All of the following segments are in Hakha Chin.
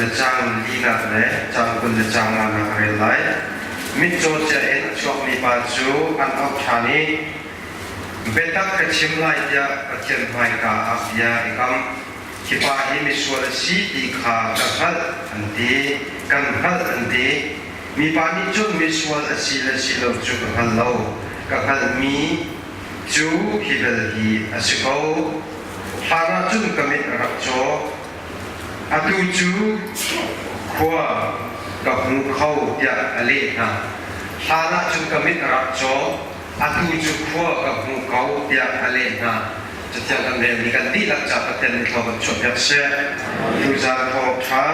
le caang linak le caang 20 le caang nganak a rel lai. Mitcaw cia in a chuakmi pa cu an auh ṭhan i biatak ka chim lai tiah Pathian hmaika ah bia i kam. Hi pa hi misual a si ti kha ka hngalh an ti. Kan hngalh an ti. Mipa nih cun misual a si le si lo cu ka hngal lo. Ka hngalhmi cu hi bel hi a si ko. Hlan ah cun ka mit a rak caw. Atu cu khua ka hmu kho tiah a leh hna. Hlan ah cun ka mit a rak caw. Atu cu khua ka hmu ko tiah a leh hna. Cathiang kan relmi kan dihlak ca Pathian nih thlaw kan chuahpiak seh. Tuzaan thawngṭha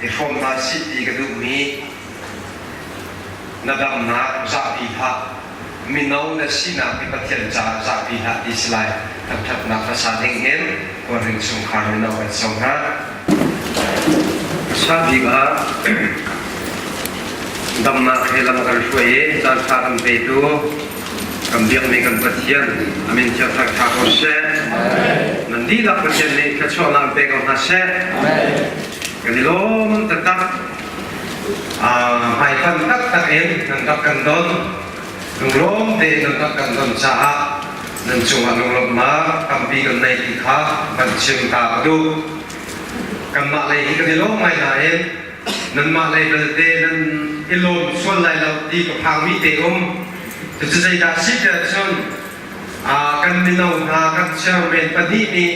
i hrawm hna sih ti ka duhmi na damnak zahpi hlah. Mino na sinak hi Pathian caah zahpi hlah ti si lai. Thangṭhatnak hmasa ding in Kawlring chungkhar mino kan so hna. Hmasa bik ah damnak he lam kan hruai i caanṭha kan petu kan biakmi kan Pathian a min thiang thangṭha ko seh. Nan dihlak Pathian nih thluachuahnak pe ko hna seh. Kan i lawm taktak. Hmaifan taktak in nan rak kan don. Lunglawm tein nan rak kan don caah nan cungah lunglawmhnak tampi kan nei ti kha van chim ta ka duh. Kanmah lei hi kan i lawm ngai nain nanmah lei belte nan i lawm sual lai lo ti ka phangmi te um. Cucu zeidah si tiah cun kan mino hna kan chairman pahnih nih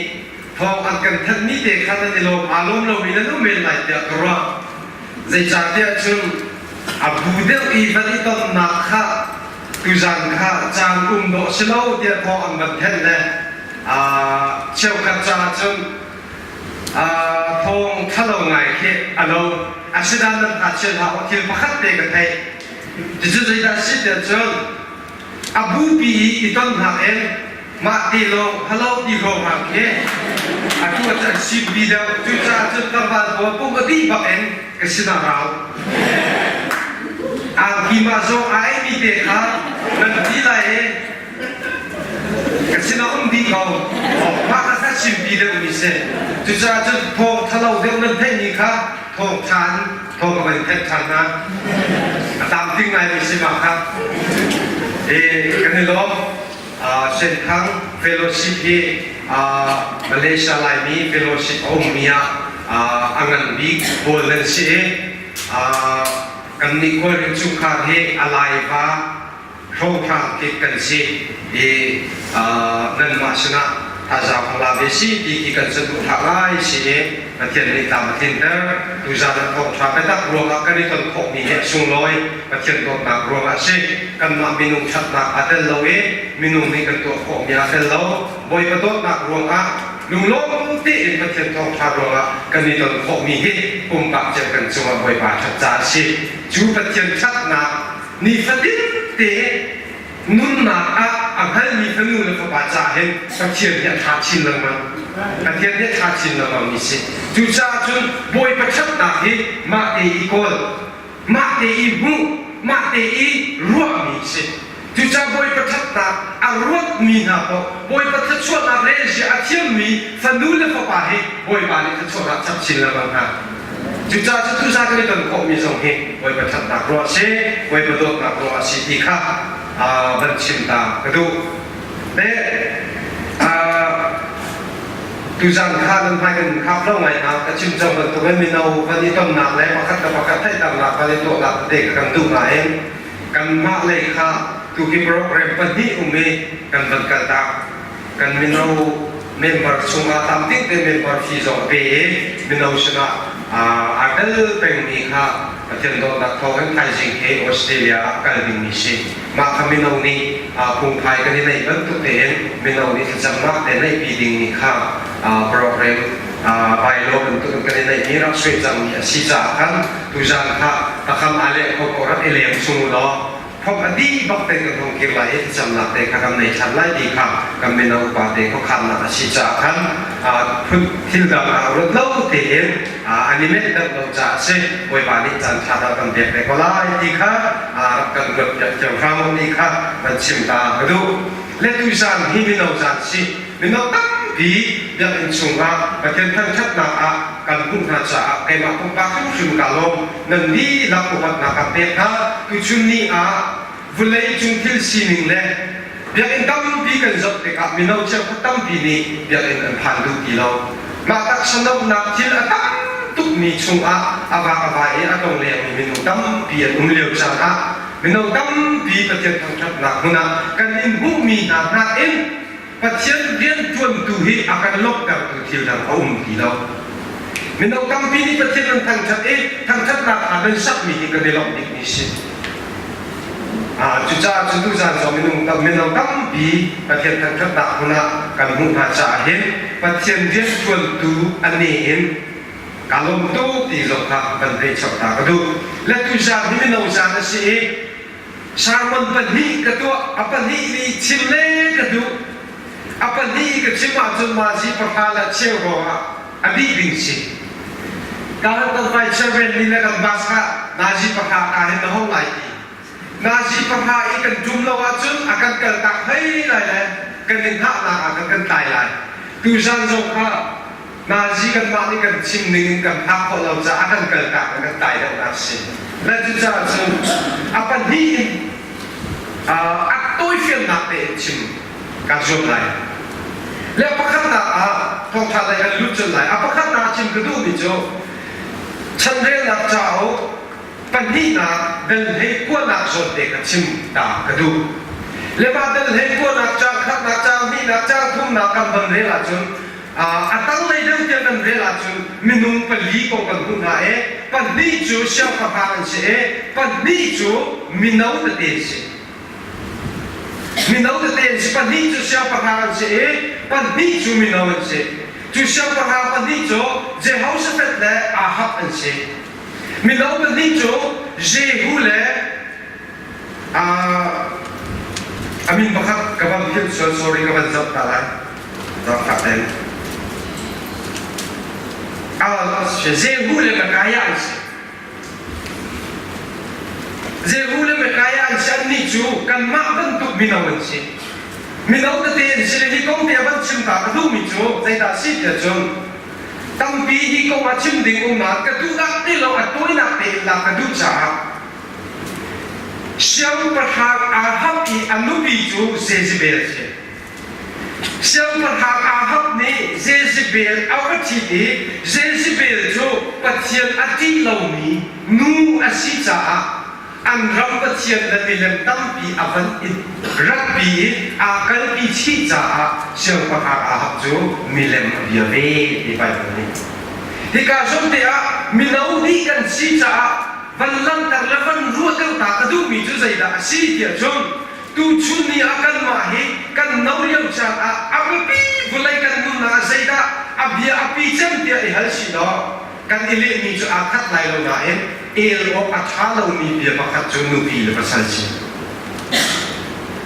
thawng an kan thanhmi te kha nan i lawm aa lawm lomi nan um men lai tiah ka ruah. Zeicahtiah cun a bu deuh i van i tonnak kha tuzan kha caan um dawh si lo tiah thawng an van thanh le cheukhat caah cun thawng ṭhalo ngai khi a lo. Asinain nan hna chiat hlah u, thil pakhat te ka theih. Cucu zeidah a si tiah cun a bupi i i tonnak in mah te lawng halo ti hrawng khi atu ah cun simpi deuh. Cucaah cun tlangval pawl pum a dih bak in ka sinah rau. Angki mah zong a eimi te kha nan ti lai i ka sinah um dih ko. Mah kha kha simpi deuhmi si. Cucaah cun thawng thalo deuh nan theihmi kha thawng ṭha in thawng ka van theih ṭhan hna. A tlamtling ngaimi si mah kha. I kan i lawm. Senthang Fellowship hi Malaysia Laimi Fellowship a ummi ah a ngan bik pawl nan si i kannih Kawlrin chungkhar hi a laiva hrawnghrang kip kan si i nanmah sinah thazaang ka la ve si ti khi kan saduhthah ngai si i Pathian nih tlam a tlinter. Tuzaan ah thawngṭha biatak ruangah kan i ton khawhmi hi a sunglawi. Pathian dawtnak ruangah a si. Kanmah minung ṭhatnak aa tel lo i minung nih kan tuah khawhmi aa tel lo. Bawipa dawtnak ruangah lunglawm tein Pathian thawngṭha ruangah kan i ton khawhmi hi pumpak cio kan cungah Bawipa ṭhat caah a si. Cu Pathian ṭhatnak nifatin te nunnak ah a hngalmi fanu le fapa caah hin Pathian hi a ṭha chin lengmang. Pathian hi a ṭha chin lengmangmi si. Cucaah cun Bawipa ṭhatnak hi mah te i kawl, mah te i hmuh, mah te i ruahmi si. Cucaah Bawipa ṭhatnak a ruatmi hna paoh, Bawipa thluachuahnak relzia a thiammi fanu le fapa hi Bawipa nih thluachuahnak chap chin lengmang hna. Cucaah cu tuzan kan i ton khawhmi zong hi Bawipa ṭhatnak ruah a si, Bawipa dawtnak ruah a si ti kha van chim ta ka duh. Le tuzan kha nan hmai kan khap lo ngai hna ka chim cang bantukin mino van i tonnak le pakhat le pakhat theihternak van i tuahnak tete kha kan duh nain kanmah lei kha tuki program pahnih um i kan van kaltak. Kan mino member chungah tampi te member fee zong pe i mino sinah aa tel pengmi kha Pathian dawtnak thawngin thaizing khi Australia ah kal dingmi si. Mah kha mino nih phungphai kan i neih bantuk tein mino nih thlacamnak te neihpi dingmi kha program bylaw bantuk in kan i neihmi rak suai cangmi a si caah khan tuzan kha takam aa leh kho ko rak i leng chung law Khom a dih bak te kan hung kir lai i thlacamnak te kha kan nei ṭhan lai ti kha kan mino upa te khuakhannak a si caah khan phun thil dang ah ruat lo tein an i menh deuh lo caah a si. Bawipa nih caan ṭha dah kan pek ve ko lai ti kha rak kan ruat piak cio hram ti kha van chim ta ka duh. Le tuzaan hi mino zaan si. Mino tampi. tampi biakinn chungah Pathian thangṭhatnak ah kan hmuh hna caah keimah pumpak hrimhrim kaa lawm. Nan dihlak upatnak ka pek hna. Tuchun ni ah vawlei cung thil sining le biakinn tampi kan zoh tikah mino cheukhat tampi nih biakinn an phan duh ti lo. Mah taksa nomhnak thil a tam tukmi chungah a vak a vai i a tlonglengmi minung tampi an um lio caan ah mino tampi Pathian thangṭhatnak hmun ah kan in hmuhmi hna nakin Pathian rianṭuantu hi a kan lawmhtertu thil dang a um ti lo. Mino tampi nih Pathian an thangṭhat i thangṭhatnak hla nan sakmi hi kan i lawmh bikmi si. Cucaah cu tuzaan zong minung mino tampi Pathian thangṭhatnak hmun ah kan hmuh hna caah hin Pathian rianṭuantu a ne in kaa lawm tuk ti zong kha van theih chap ta ka duh. Le tuzaan hi mino zaan a si i Sermon pahnih ka tuah, a pahnih nih chim le ka duh. A pahnih ka chim ahcun mazi pahra le cheu ruangah a dih ding si. Kan kan vai chairman nih le kan bus kha nazi pahra ka hin na hong lai ti. Nazi pahra i kan tum lo ahcun a kan kaltak hlei lai le kan i hngahnak ah kan kan tlai lai. Tuzan zong kha Nazi kanmah nih kan chim ning in kan phak khawh lo caah kan kaltak le kan tai deuhnak si. Le cucaah cun a pahnih in a tawifiannak tein chim kaa zuam lai. Le a pakhatnak ah thawngṭha lei kan lut cun lai. A pakhatnak chim ka duhmi cu chanrelnak cauk pahnihnak dal hlei kuanak zawn te ka chim ta ka duh. Le mah dal hlei kuanak caang khatnak caang hnihnak caang thumnak kan van rel ahcun A tanglei deuh tiang kan rel ahcun minung pali kong kan hmuh hna i pahnih cu siangpahrang an si i pahnih cu mino tete an si. Mino tete an si. Pahnih cu siangpahrang an si i pahnih cu mino an si. Cu siangpahrang pahnih cu Jehoshaphat le Ahab an si. Mino pahnih cu Jehu le A min pakhat ka van philh sual sorry ka van zoh ta lai. Zoh ten. Jehu le Micaiah an si. Jehu le Micaiah an si annih cu kanmah bantuk mino an si. Mino tete an si le hi kong te a van chim ta ka duhmi cu zeidah si tiah cun tampi hi kong ah chim ding um nain ka duhnak te lo a tawinak tein lak ka duh caah Siangpahrang Ahab i a nupi cu Jezebel a si. Siangpahrang Ahab nih Jezebel a va ṭhit i Jezebel cu Pathian a ṭih lomi nu a si caah an ram pathian le milem tampi a van i ratpi i aa kalpi chih caah Siangpahrang Ahab cu milem a bia ve ti Baibal nih. Hika zawn te ah mino dih kan si caah van langhter le van ruah deuh ta ka duhmi cu zeidah a si tiah cun tuchun ni ah kanmah hi kan no lio caan ah a biapi vawlei kan nunnak ah zeidah a bia a pi cem tiah i hal si law kan i lehmi cu aa khat lai lo nain el awk a ṭha lomi bia pakhat cu nupi le pasal si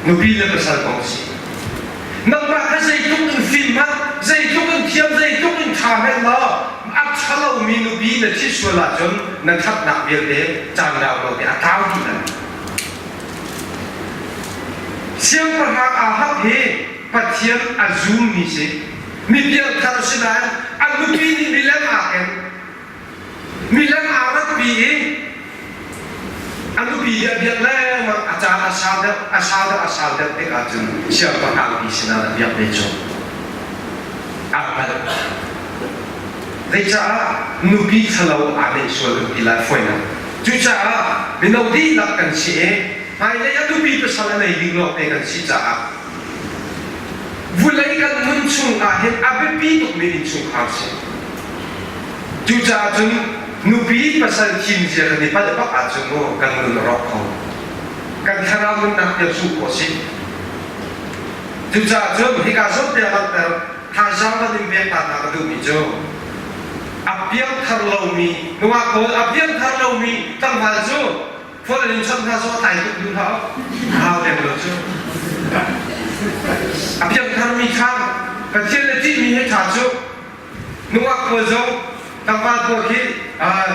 nupi le pasal kong si nangmah kha zeitluk in fim hmanh zeitluk in thiam zeitluk in ṭha hmanh law a ṭhalomi nupi na ṭhit sual ahcun na ṭhatnak vialte caan rau lo te a tlau dih lai. Siangpahrang Ahab hi Pathian a zummi si. Mi piangthar si nain a nupi nih milem aa ken. Milem aa ratpi i a nupi nih a biak lengmang a caan a sau deuh a sau deuh a sau deuh tikah cun siangpahrang pi sinah a biak ve cu. Aa hngalh. Zeicah nupi ṭhalo aa neih sual kan ti lai fawinak. Cucaah mino dihlak kan si i hmailei ah nupi pasal a nei ding lawngte kan si caah vulei kan nun chung ah hin a biapi tukmi innchungkhar si. Cucaah cun nupi pasal thim zia kan i palh bak ahcun mu kan nun a rawk kho. Kan thlarau nunnak tiang sungh khawh si. Cucaah cun hika zawn te ah langhter thazaang van in pek ta hna ka duhmi cu a piangthar lomi nungak pawl a piangthar lomi tlangval cu phone in chawnh hna sawh a tlai tuk duh hlah hau lem lo cu a piangtharmi kha Pathian le ṭihmi he ṭha cu nungak pawl zong tlangval pawl khi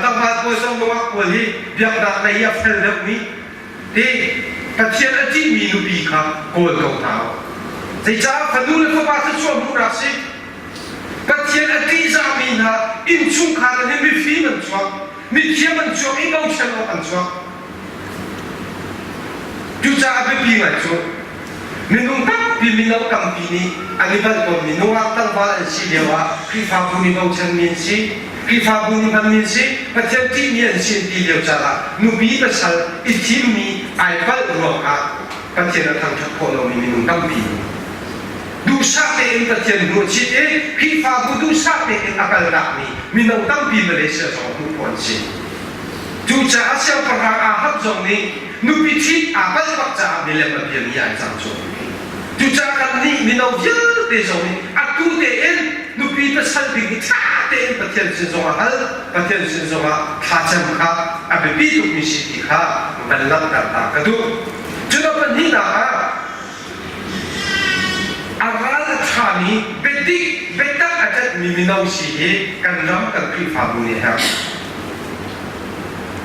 tlangval pawl zong nungak pawl hi biaknak lei i a fel deuhmi Hi Pathian a ṭihmi nupi kha kawl ko hna u. Zeicah fanu le fapa thluachuah hmuhnak si? Pathian a ṭihzahmi hna innchungkhar in hin mifim an chuak, mithiam an chuak i bochan awk an chuak. Cucaah biapi ngai cu minung tampi mino tampi nih an i balh tawnmi nungak tlangval an si lio ah Khrihfabu nih bochanmi an si, Khrihfabu nih hmanmi an si, Pathian ṭihmi an si an ti lio caan ah nupi pasal i thimmi ai palh ruangah Pathian a thangṭhat khawh lomi minung tampi duhsah tein Pathian hnu a chit i Khrihfabu duhsah tein a kaltakmi mino tampi Malaysia zong hmuh khawh an si. Cucaah siangpahrang Ahab zong nih nupi ṭhit aa palh bak caah milem a biami ai cang cu. Cucaah kannih mino vialte zong nih atu tein nupi pasal ding hi ṭha tein Pathian sin zongah hal, Pathian sin zongah thlacam kha a biapi tukmi si ti kha van langhter ta ka duh. Cun a pahnihnak ah A ral a ṭhami biadik biatak a ṭanhmi mino si hi kan ram kan Khrihfabu nih a herh.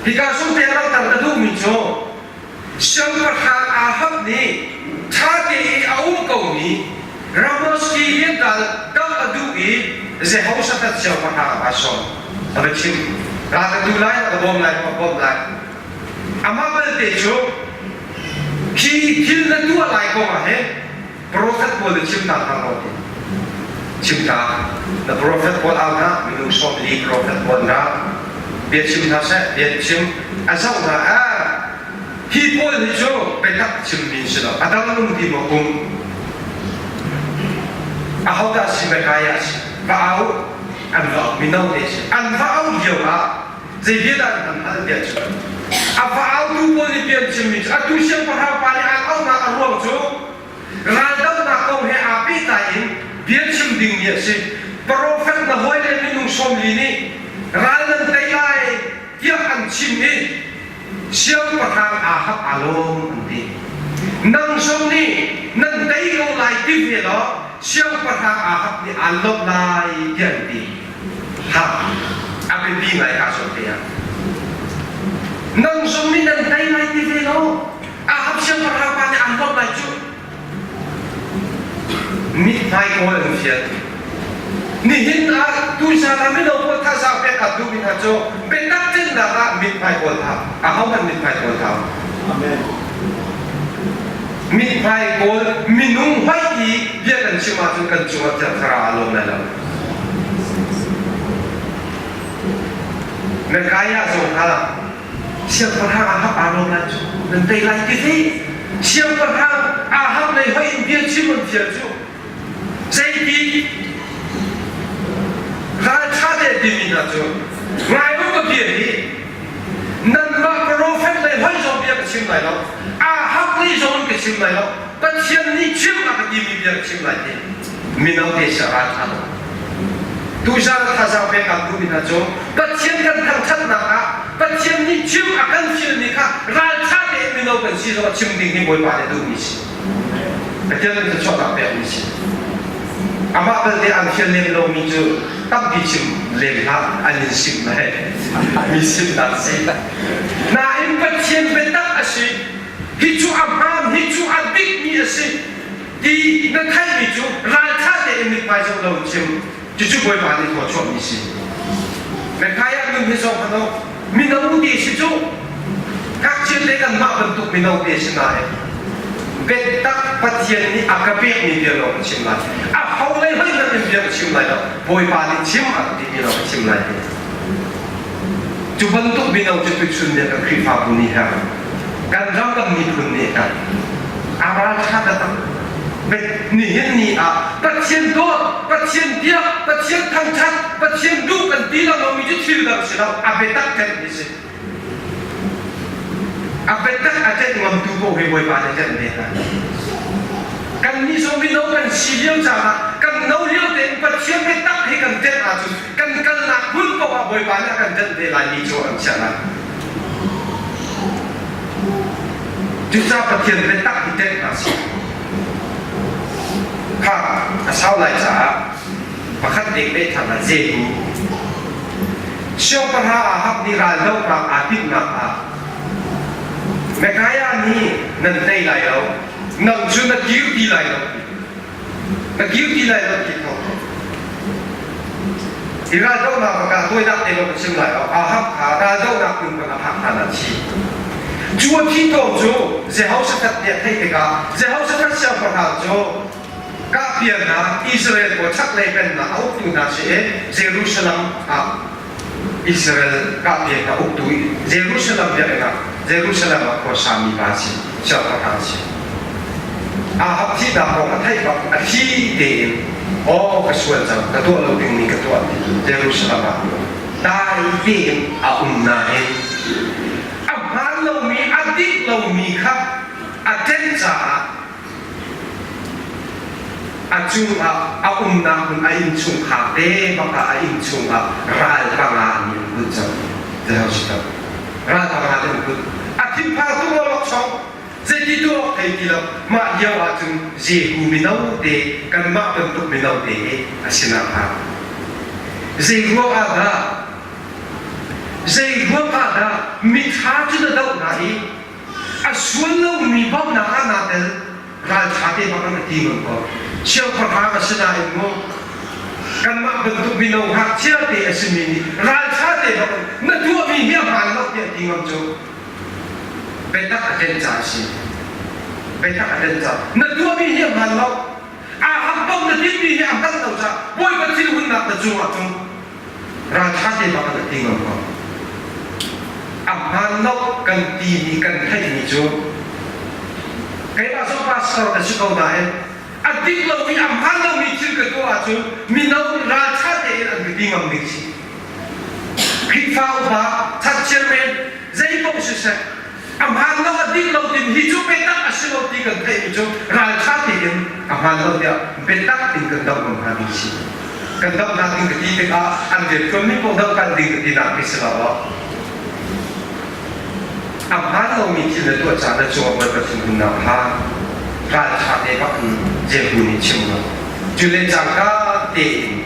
Hika sungte langhter ka duhmi cu siangpahrang Ahab nih ṭha tein a um komi Ramoski rianral dam a duh i Jehoshaphat siangpahrang a sawm. A va chim. Ral ka tu lai, ka bawm lai, ka bawmh lai. Amah belte cu khi thil na tuah lai kong ah hin profet pawl na chim ta hna maw ti chim ta na profet pawl au hna minung 40 profet pawl hna bia chim hna seh bia chim a zoh hna ah hi pawl hi cu biatak chimmi si lo a dang um ti maw um ahodah si Micaiah si va au an va mino te si an va au lio ah Zei bia dah an hal tiah cun a va autu pawl nih bia an chimmi cu atu siangpahrang pa nih aan auhnak a ruang cu raldohnak kong he aa pehtlai in bia chim dingmi a si. Profet na hawile minung 40 nih ral nan tei lai tiah an chim i siangpahrang Ahab aa lawm an ti. Nang zong nih nan tei ko lai ti ve law siangpahrang Ahab nih aan lawmh lai tiah an ti. Ha, a biapi ngai kaa zawn te ah. Nang zong nih nan tei lai ti ve lo. Ahab siangpahrang pa nih aan bawmh lai cu. Mithmai kawl an fial. Nihin ah tuzaan ah mino pawl thazaang pek aa duhmi hna cu biatak cennak ah mithmai kawl hlah. Ahohmanh mithmai kawl hlah. Amen. Mithmai kawl minung hoih i bia kan chim ahcun kan cungah Thiang Thlarau aa lawm lai lo. Micaiah zong kha siangpahrang Ahab aa lawm lai cu nan tei lai ti ti siangpahrang Ahab lei hoih in bia chim an fial cu zeiti ralṭha te timi hna cu ngai u ka bia hi nanmah profet lei hoih zong bia ka chim lai lo Ahab lei zong ka chim lai lo Pathian nih chim a ka timi bia ka chim lai ti mino te sa ralṭha lo Tuzaan thazaang pek aan duhmi hna cu Pathian kan thangṭhatnak ah Pathian nih chim a kan fialmi kha ralṭha tein mino kan si zong a chim ding hi Bawipa nih a duhmi si. Pathian nih thluachuahnak pekmi si. Amah belte an fial lem lomi cu tampi chim lem hlah an in sim lai. Mi simnak si. Nain Pathian biatak a si. Hi cu a hmaan, hi cu a dikmi a si. Ti na theihmi cu ralṭha tein mithmai zoh lo in chim. Cucu Bawipa nih thaw chuahmi si. Micaiah nun hi zong hmanh mino te si cu ngakchia te kanmah bantuk mino te si nain biatak Pathian nih a ka pekmi bia lawng ka chim lai. A ho lei hoi hmanh in bia ka chim lai lo. Bawipa nih chim a ka timi lawng ka chim lai ti. Cu bantuk mino cu tuchun nih kan Khrihfabu nih herh kan ram kan miphun nih herh a ralṭha taktak nihin ni ah Pathian dawt Pathian biak Pathian thangṭhat Pathian duh kan ti lo mi cu thil dang si lo a biatak ṭanh hi si a biatak a ṭanh ngamtu ko hi Bawipa nih ṭanh ve hna kannih zong mino kan si lio caah kan no lio tein Pathian biatak hi kan ṭanh ahcun kan kalnak hmun paoh ah Bawipa nih a kan ṭanh ve lai mi cu an chiah lai Cucaah Pathian biatak hi ṭanh hna sih. Kha a sau lai caah pakhat dek ve ṭhan ah Jehu siangpahrang Ahab nih raldohnak aa timhnak ah Micaiah nih nan tei lai lo, nang cu na kir ti lai lo, na kir ti lai lo ti thawng. Hi raldohnak bak ah tawinak te lawng ka chim lai lo. Ahab kha raldohnak hmun bak a phak hlan ah a thi. Cu a thi tawn cu Jehoshaphat nih a theih tikah Jehoshaphat siangpahrang cu kahpialnak Israel pawl chaklei pennak a uktu hna si i Jerusalem ah Israel kahpialnak uktu Jerusalem biakinn ah Jerusalem ah khua sami pa si siangpahrang si. Ahab thihnak kong a theih bak a thli tein aw ka sual cang ka tuah lo dingmi ka tuah Jerusalem ah dai tein a um nain a hmaan lomi a dik lomi kha a ṭen caah a cungah a umnak hmun a innchungkhar te bak ah a innchung ah ral panga an in kulh cang. Jehoshaphat ral panga an kulh a thinphang tuk awlokchong Zeiti tuah awk thei ti lo. Mah lio ahcun Jehu mino te kanmah bantuk mino te hi a sinah phan. Zei ruang ah dah zei ruang ah dah miṭha cu na doh hna i a sual lomi bawmhnak ah naa tel ralṭha te bak in a ti ngam ko. Siangpahrang a si nain mu kanmah bantuk mino ngakchia te a simi nih ralṭha te bak in na tuahmi hi a hmaan lo tiah ti ngam cu Biatak a ṭen ca a si. Biatak a ṭen ca. Na tuahmi hi a hmaan lo. Ahab paoh na timmi hi a hngalh lo caah Bawipa thinhunnak na cungah cun ralṭha te bak in a ti ngam ko. A hmaan lo kan timi kan theihmi cu keimah zong pastor ka si ko nain a dik lomi a hmaan lomi thil ka tuah ahcun mino ralṭha tein an ka ti ngam ding si. Khrihfa upa that chairman zeipaoh siseh a hmaan lo a dik lo tin hi cu biatak a si lo ti kan theihmi cu ralṭha tein a hmaan lo tiah biatak in kan doh ngam hna ding si. Kan doh hna ding ka ti tikah an rianṭuanmi paoh doh kan ding ka tinak khi si lo. A hmaan lomi thil na tuah caan na cungah Bawipa thinhunnak kha ralṭha te bak in Jehu nih chim lo. Cu le cangka tein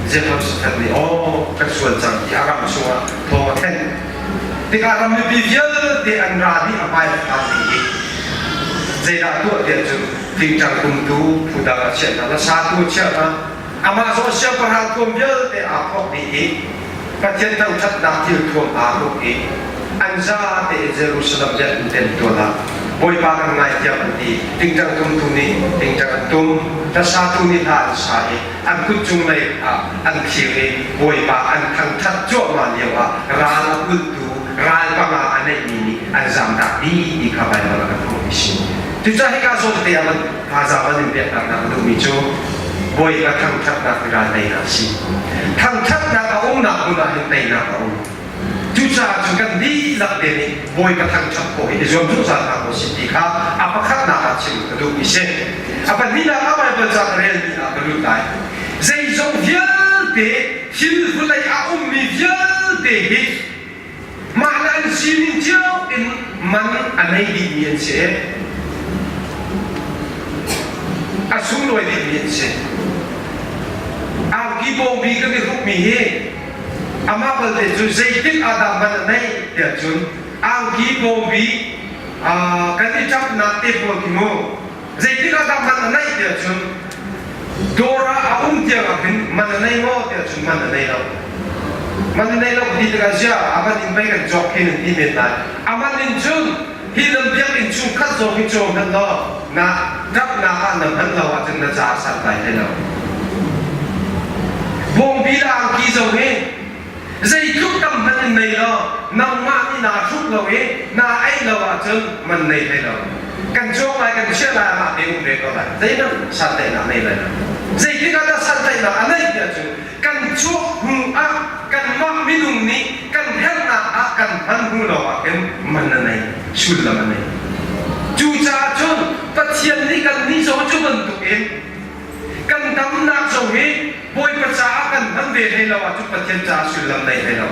Jehoshaphat nih aw kan sual cang ti a ram chungah thawng a thanh. Tikah ram mipi vialte an ra dih a hmai a phan dih i zeidah tuah tiah cun tingṭang kumtu phu dang a chiah hna, hlasa tu a chiah hna. Amah zong siangpahrang thuam vialte aa phawk dih i Pathian thangṭhatnak thil thuam aa hruk i an zate in Jerusalem biakinn temtual ah Bawipa kan ngaithiam an ti. Tingṭang tumtu nih tingṭang an tum, hlasatu nih hla an sa i an kut cunglei ah an thir i Bawipa an thangṭhat cuahmah lio ah ral a kulhtu ral panga a neihmi nih an zamtak dih ti kha Baibal ah kan hmuhmi si. Cucaah hika zawn te ah thazaang an in peknak na duhmi cu Bawipa thangṭhatnak hi ral teinak a si. Thangṭhatnak a umnak hmun ah hin teinak a um. Cucaah cun kan dihlak te nih Bawipa thangṭhat khawh hi i zuam zungzal hna ko si ti kha a pakhatnak ah chim ka duhmi si. A pahnihnak ah Baibal ca ka relmi ah ka lut lai. Zeizong vialte thil vawlei a ummi vialte hi mah le an sining cio in man a nei dihmi an si. A sunglawi dihmi an si. Angki bawngbi kan i hrukmi hi amah balte cu zeitik ah dah man a neih tiah cun angki bawngbi kan i ṭamhnak te pawl khi mu zeitik ah dah man a neih tiah cun dawr ah a um tiang ah khin man a nei maw tiah cun man a nei lo man a nei lo ti tikah ziah a man in mei kan cawk khi nan ti men lai a man in cun hi nan biakinn chung khat zong hi caw hmanh law na ṭamhnak ah na hman lo ahcun na caah santlai hlei lo bawngbi le angki zong hi zeitluk tam hmanh in nei law nangmah nih naa hruk lo i naa eih lo ahcun man nei hlei lo kan cawk lai kan chiah lai amah te um ve ko lai zeihmanh santlaihnak nei lai lo zeitik ah dah santlaihnak a neih tiah cun kan chuak hnu ah kanmah minung nih kan herhnak ah kan hman hnu lawngah khin man a nei sullam a nei cucaah cun Pathian nih kan nih zong cu bantukin kan damnak zong hi Bawipa caah kan hman ve hlei lo ahcun Pathian caah sullam nei hlei lo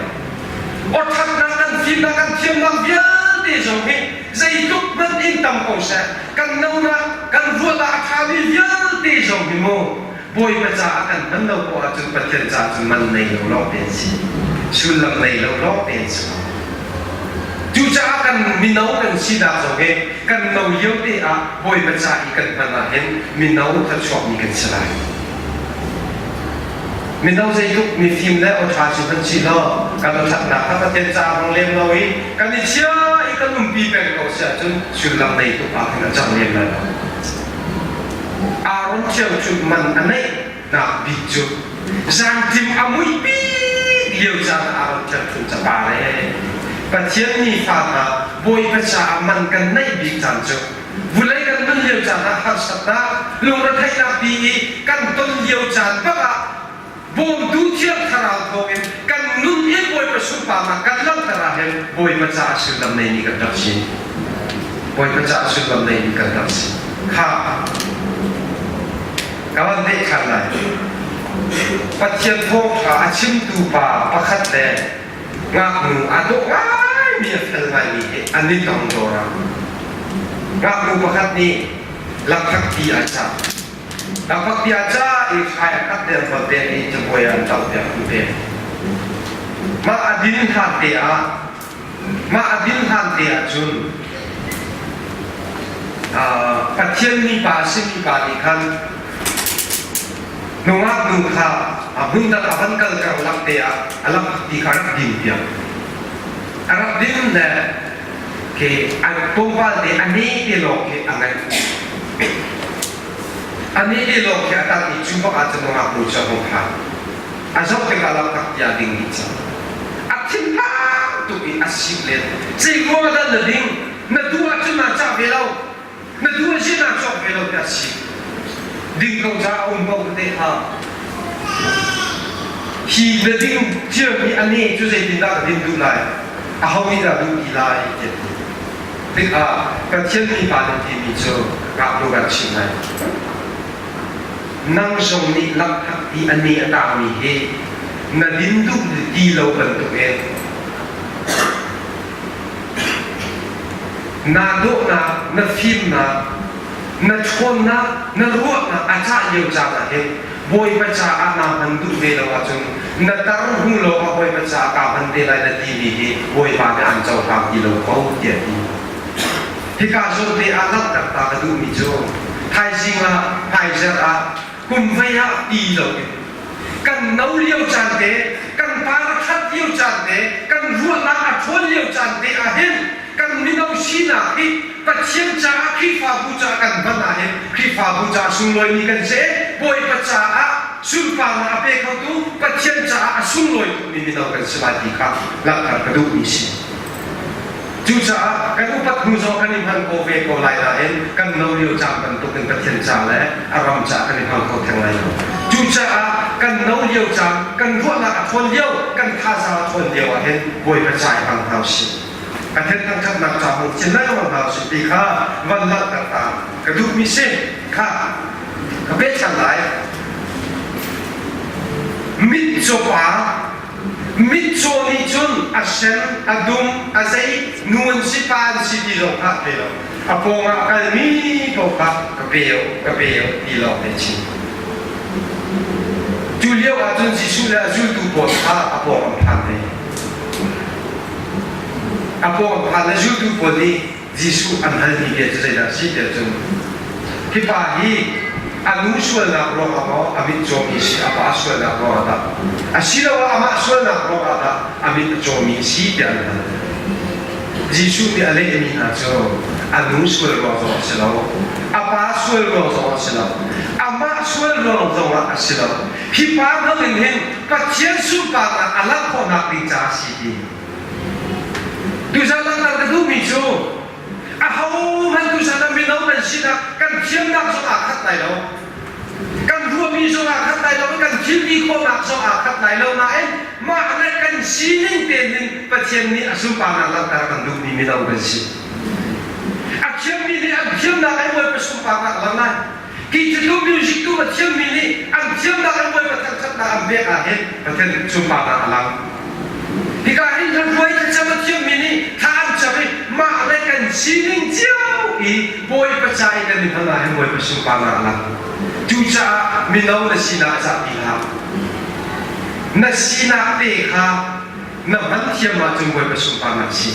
awṭhatnak kan fimnak kan thiamnak vialte zong hi zeitluk hmanh in tam ko seh kan nonak kan ruahnak a ṭhami vialte zong hi mu Bawipa caah kan hman lo ko ahcun Pathian caah cun man nei lo lawng te an si. Sullam nei lo lawng te an si. Cucaah kan mino kan sinak zong hi kan no lio te ah Bawipa ca i kan hman ah hin mino thluachuakmi kan si lai. Mino zeitluk mifim le awṭha si hmanh si law kan awṭhatnak kha Pathian caah hmang lem lo i kan i chia i kan umpi peng ko si ahcun sullam nei tuk ah khin a cang lem lai lo. Aaron ṭhiangṭhunh man a neihnak bik cu zantim a muihpi lio caan ah Aaron ṭhiangṭhunh capar ee Pathian nifa hna Bawipa caah man kan neih bik caan cu vulei kan nun lio caan ah harsatnak lungretheihnak pi i kan ton lio caan bak ah bawmtu Thiang Thlarau thawngin kan nun i Bawipa sunparnak kan langhter ah hin Bawipa caah sullam neimi kan rak si. Bawipa caah sullam neimi kan rak si. Kha ka van deh ṭhan lai. Pathian thawngṭha a chimtu pa pakhat le ngaknu aa dawh ngaimi a fel ngaimi he an i tong dawr ah ngaknu pakhat nih lamhakpi a cah. Lamhakpi a cah i hrai a khat deng von pek i cabuai ah an toh piak an pek. Mah a din hlan te ah mah a din hlan te ah cun Pathian mipa a simi pa nih khan nungak nu kha a hmundang a van kal karlak te ah a lamhakpi kha a rak din piak. A rak din le ke a tlawmpal te a ne te lawng khi a ngeih. A ne te lawng khi a tang i cu bak ah cun nungak nu cu a hung phan. A zoh tikah lamhak tia ding dih cang. A thinphang tuk i a sik len. Zei ruang ah dah na ding? Na duh ahcun naa cah ve lo. Na duh a si naa cawk ve lo tiah si. Ding ko ca a um ko tete kha. Hi na ding ciami a ne cu zeitindah ka din duh lai? Aho nih dah duh ti lai? Tiah ti. Tikah Pathian mipa nan timi cu ngaknu kan chim lai. Nang zong nih lamhak ti a ne a tangmi hi na din duh ti lo bantukin Naa dawhnak, na fimnak, na ṭhawnnak, na ruahnak a cah lio caan ah hin Bawipa caah naa hman duh ve lo ahcun na tar hnu lawngah Bawipa caah kaa hman te lai na timi hi Bawipa nih aan cohlang ti lo ko tiah a ti. Hika zawn te ah langhter ta ka duhmi cu thaizing ah, hmaizarh ah, kum vei ah ti loin kan no lio caan te, kan par a ṭhat lio caan te, kan ruahnak a ṭhawn lio caan te ah hin kan mino sinak hi Pathian caah Khrihfabu caah kan hman ah hin Khrihfabu caah sunglawimi kan si. Bawipa caah sunparnak a pe khotu Pathian caah a sunglawi tukmi mino kan si lai ti kha langhter ka duhmi si. Cucaah kan upat hnu zong kan i hman ko ve ko lai nain kan no lio caan bantukin Pathian ca le a ram ca kan i hmang kho theng lai lo. Cucaah kan no lio caan, kan ruahnak a ṭhawn lio, kan thazaang a ṭhawn lio ah hin Bawipa ca i hmang hna usih. Pathian thangṭhatnak ca hmang chin lengmang hna usih ti kha van langhter ta ka duhmi si kha ka pehchang lai. Mitcaw pa Mitcaw nih cun a sen, a dum, a zei, nu an si, pa an si ti zong kha a thei lo. A pawngah a kalmi paoh kha ka pe u, ka pe u ti lawng te chim. Cu lio ah cun Jesuh le a zultu pawl kha a pawng an phan ve. A pawng an phan le zultu pawl nih Jesuh an halmi bia cu zeidah a si tiah cun hi pa hi a nu sualnak ruangah maw a mit cawmi si a pa sualnak ruangah dah asiloah amah sualnak ruangah dah a mit a cawmi si tiah an hal. Jesuh nih a lehmi hna cu a nu sual ruang zong a si lo, a pa sual ruang zong a si lo, amah sual ruang zongah a si lo. Hi pa hmang in hin Pathian sunparnak a langh khawhnak ding caah a si ti. Tuzan langhter ka duhmi cu ahohmanh tuzan ah mino nan sinah kan thiamnak zong aa khat lai lo. Kan ruahmi zong aa khat lai lo i kan thilti khawhnak zong aa khat lai lo nain mah le kan sining tein hin Pathian nih a sunparnak langhter kan duhmi mino kan si. A thiammi nih an thiamnak in Bawipa sunparnak lang lai. Hi cu music tu a thiammi nih an thiamnak an Bawipa thangṭhatnak an pek ah hin Pathian sunparnak a lang. Hika hin hlathuai thlacam a thiammi nih thla an cam i mah le kan sining cio i Bawipa ca i kan i hman ah hin Bawipa sunparnak a lang. Cucaah mino na sinak a zahpi hlah. Na sinak te kha na hman thiam ahcun Bawipa sunparnak si.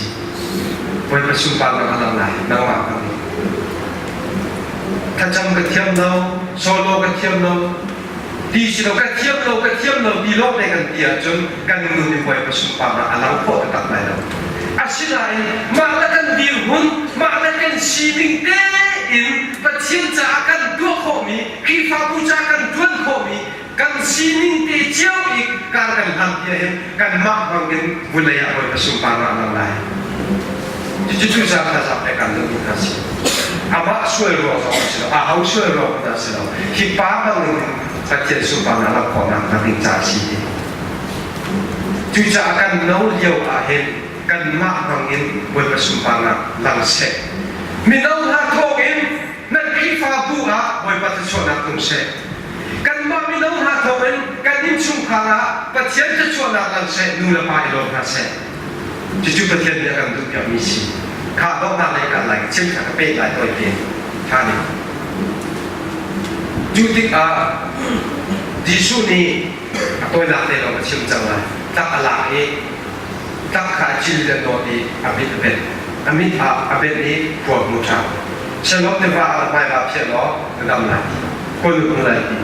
Bawipa sunparnak a lang lai nangmah kan Thlacam ka thiam lo, solo ka thiam lo. Ti si lo ka thiam lo ka thiam lo ti lawng te kan ti ahcun kan nun in Bawipa sunparnak a lang khawh taktak lai lo. Asinain mah le kan dirhmun, mah le kan sining tein Pathian caah kan tuah khawhmi, Khrihfabu caah kan ṭuan khawhmi, kan sining te cio i kar kan hlan ti ahhin kanmah hmang in vawlei ah Bawipa sunparnak a lang lai. Cucu cucaah thazaang pek kan duhmi hna si. Amah sual ruang zong a si lo, aho sual ruang hmanh a si lo. Hi pa bangin Pathian sunparnak lak khawhnak hnga ding ca a si ti. Cucaah kan no lio ah hin kanmah hmang in Bawipa sunparnak lang seh. Mino hna thawngin nan Khrihfabu ah Bawipa thluachuahnak tlung seh. Kanmah mino hna thawngin kan innchungkhar ah Pathian thluachuahnak lang seh, nu le pa i lawm hna seh. Cucu Pathian nih a kan duhpiakmi si. Kha donghnak lei kal lai, chim kha ka peh lai tawi te. Kha nih. Cu tikah Jesuh nih a tawinak te lawng a chim cang lai. Tlak a lak i tlak kha a cil le nawt i a mit a benh. A mit ah a benh i khua hmu ṭhan. Shalom tiva ah na hmai vaa phiah law na dam lai ti. Kawl hmu lai ti.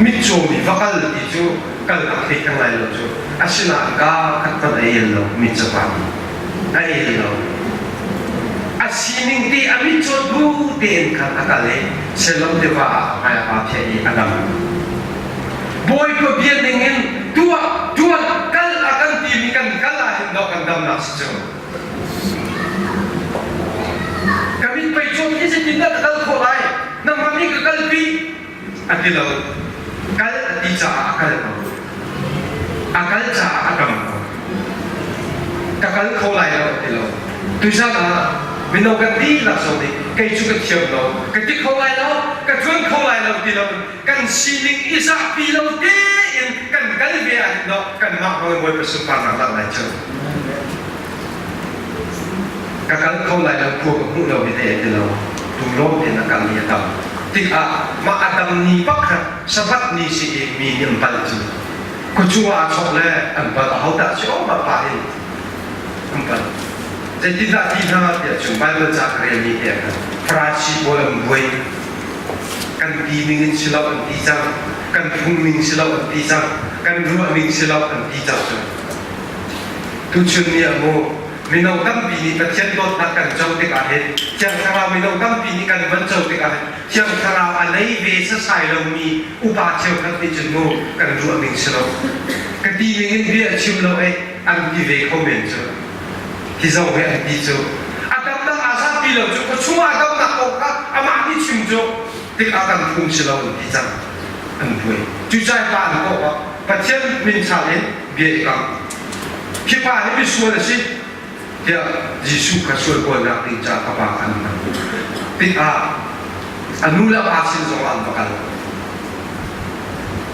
Mitcawmi va kal ti cu kalnak thei theng lai lo cu. Asinain kaa khat hmanh a el lo mitcaw a el lo. A sining ti a mitcawt bu tein khan a kal i Shalom tiva ah a hmai a vaa phiah i a dam. Bawipa bia ningin tuah, tuan, kal a kan timi kan kal ahhin dawh kan damnak si cu. Ka mit pei cawm hi zeitindah ka kal khawh lai? Nangmah nih ka kalpi a ti lo. Kal a ti caah a kal ko. A kal caah a dam ko. Ka kal kho lai lo a ti lo. Tuzan ah mino kan dihlak zong nih kei cu ka thiam lo, ka ti kho lai lo, ka ṭuan kho lai lo ti lo kan sining i zahpi lo tein kan kal ve ahhin dawh kanmah hmang in Bawipa sunparnak langh lai cu. Ka kal kho lai lo, khua ka hmuh lo hi te ti lo. Tu lawm tein a kal mi a tam. Tikah mah a dam ni pakhat Sabbath ni si i mi nih an pal cu. Khuachung ah aa chawk le an pal aho dah si awk mah pa hin an pal. Zeitindah ti hna tiah cun Baibal ca ka relmi te ah khan Farasi pawl an buai. Kan ti ning in si lo an ti cang. Kan phung ning si lo an ti cang. Kan ruah ning si lo an ti cang cu. Tuchun ni ah mu mino tampi nih Pathian dawtnak kan co tikah hin Thiang Thlarau mino tampi nih kan van co tikah hin Thiang Thlarau a nei ve sasai lomi upa cheukhat nih cun mu kan ruah ning si lo. Ka ti ning in bia a chim lo eh an ti ve kho men cu. Hi zong hi an ti cu. A damnak aa zahpi lo cu ka chungah a damnak kong kha amah nih chim cu tikah kan phung si lo an ti cang. An buai. Cucaah pa an kawh ah Pathian min chal in bia i kam. Hi pa hi misual a si tiah Jesuh kha sual kawlnak ding caah ka pa kha an hman. Tikah a nu le a pa sin zongah an va kal.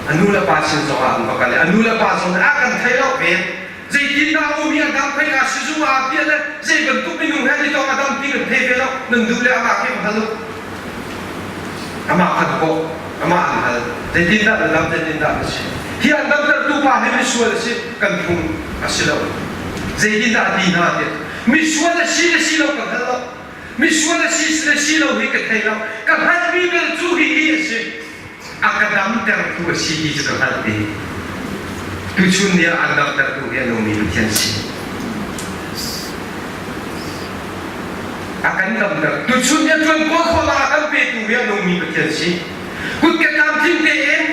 A nu le pa sin zongah an va kal i a nu le pa zong nih a kan thei lo ven. Zeitindah a um i a dam thei ka sizung ah piah le zei bantuk minung he ni tong a dam ti kan thei ve lo. Nan duh le amah khi va hal u. Amah khan kawh, amah an hal. Zeitindah na dam, zeitindah na si. Hi an damtertu pa hi misual a si, kan phung a si lo. Zeitindah a ti hna tiah misual a si le si lo kan hal lo. Misual a si le si lo hi ka thei lo. Ka hngalhmi bel cu hihi a si. A ka damtertu a si ti cu ka hngalh ti. Tuchun ni ah an damtertu hi a nungmi Pathian si. A kan damter. Tuchun ni a ṭuan kawl khawhnak a kan petu hi a nungmi Pathian si. Kut ke tlamtling tein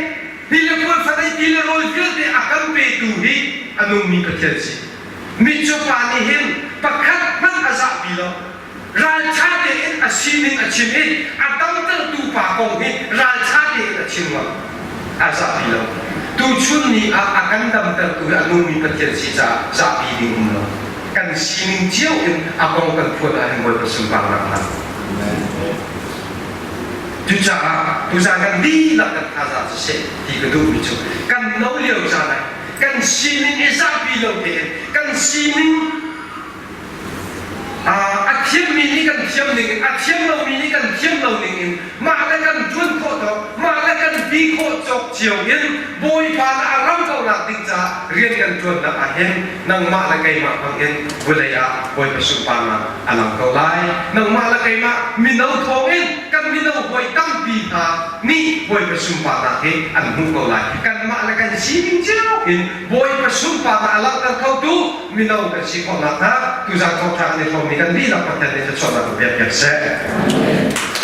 ti le puan fanei ti le rawl vialte a kan petu hi a nungmi Pathian si. Mitcaw pa nih hin pakhat hmanh a zahpi lo. Ralṭha tein a sining a chim i a damtertu pa kong hi ralṭha tein a chim ngam. A zahpi lo. Tuchun ni ah a kan damtertu hi a nungmi Pathian si caah zahpi ding um lo. Kan sining cio in a kong kan phuan ahhin Bawipa sunparnak hna. Cucaah tuzaan kan dihlak kan thazaang siseh ti ka duhmi cu kan no lio caan ah kan sining i zahpi lo tein kan sining a thiammi nih kan thiam ning in a thiam lomi nih kan thiam lo ning in mah le kan ṭuan khawh tawk mah le kan ti khawh cawk cio in Bawipa le a ram kaunak ding caah rian kan ṭuannak ah hin nangmah le keimah hmang in vawlei ah Bawipa sunparnak a lang ko lai. Nangmah le keimah mino thawng in kan mino hawi tampi. tampi hna nih Bawipa sunparnak hi an hmuh ko lai. Kanmah le kan sining cio in Bawipa sunparnak a langhter khotu mino kan si khawh nakhnga tuzan thawngṭha kan i hrawmmi kan dihlak Pathian nih thluachuahnak in pek piak seh.